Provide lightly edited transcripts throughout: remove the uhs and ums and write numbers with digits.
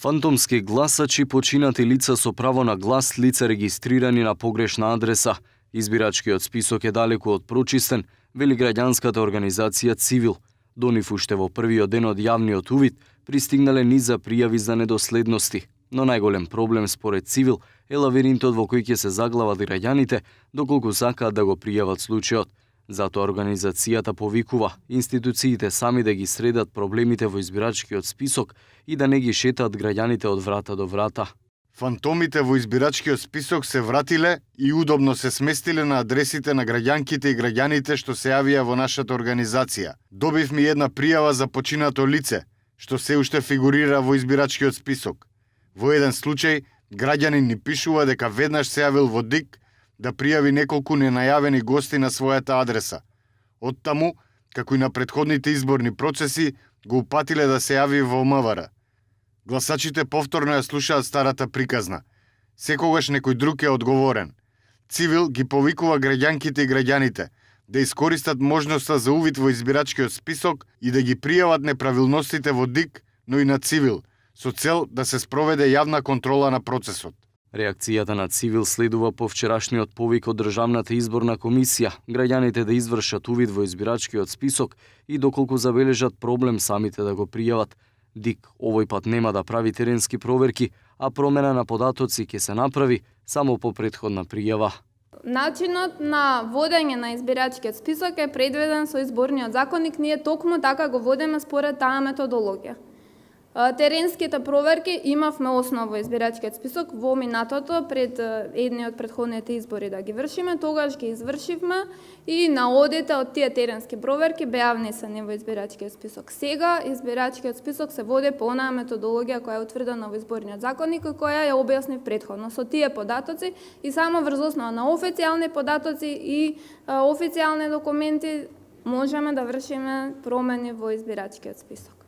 Фантомски гласачи, починати лица со право на глас, лица регистрирани на погрешна адреса. Избирачкиот список е далеку од прочистен, вели граѓанската организација Цивил. До нив уште во првиот ден од јавниот увид пристигнале низ за пријави за недоследности. Но најголем проблем според Цивил е лавиринтот во кој ќе се заглават граѓаните доколку сакаат да го пријават случајот. Затоа организацијата повикува институциите сами да ги средат проблемите во избирачкиот список и да не ги шетаат граѓаните од врата до врата. Фантомите во избирачкиот список се вратиле и удобно се сместиле на адресите на граѓанките и граѓаните што се јавија во нашата организација. Добивме една пријава за починато лице, што се уште фигурира во избирачкиот список. Во еден случај, граѓанин ни пишува дека веднаш се јавил во ДИК да пријави неколку ненајавени гости на својата адреса. Оттаму, како и на претходните изборни процеси, го упатиле да се јави во МВР. Гласачите повторно ја слушаат старата приказна. Секогаш некој друг е одговорен. Цивил ги повикува граѓанките и граѓаните да искористат можноста за увид во избирачкиот список и да ги пријават неправилностите во ДИК, но и на Цивил, со цел да се спроведе јавна контрола на процесот. Реакцијата на Цивил следува по вчерашниот повик од Државната изборна комисија, граѓаните да извршат увид во избирачкиот список и доколку забележат проблем самите да го пријават. ДИК овој пат нема да прави теренски проверки, а промена на податоци ќе се направи само по претходна пријава. Начинот на водење на избирачкиот список е предвиден со изборниот законник, ние токму така го водиме според таа методологија. Теренските проверки имавме основа во избирачкиот список во минатото пред едни од претходните избори да ги вршиме, тогаш ги извршивме и наодите од тие теренски проверки беа внесени во избирачкиот список. Сега избирачкиот список се води по онаа методологија која е утврдена во изборниот законник и која ја објаснив претходно со тие податоци и само врз основа на официјални податоци и официјални документи можеме да вршиме промени во избирачкиот список.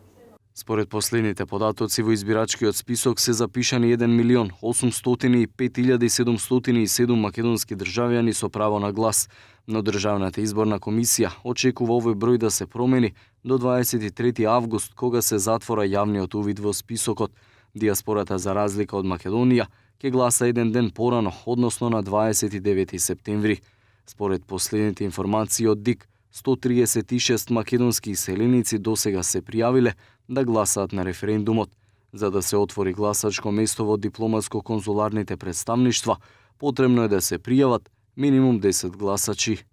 Според последните податоци во избирачкиот список се запишани 1.805.707 македонски државјани со право на глас, но Државната изборна комисија очекува овој број да се промени до 23 август, кога се затвора јавниот увид во списокот. Дијаспората, за разлика од Македонија, ќе гласа еден ден порано, односно на 29 септември. Според последните информации од ДИК, 136 македонски иселеници досега се пријавиле да гласаат на референдумот. За да се отвори гласачко место во дипломатско-конзуларните претставништва, потребно е да се пријават минимум 10 гласачи.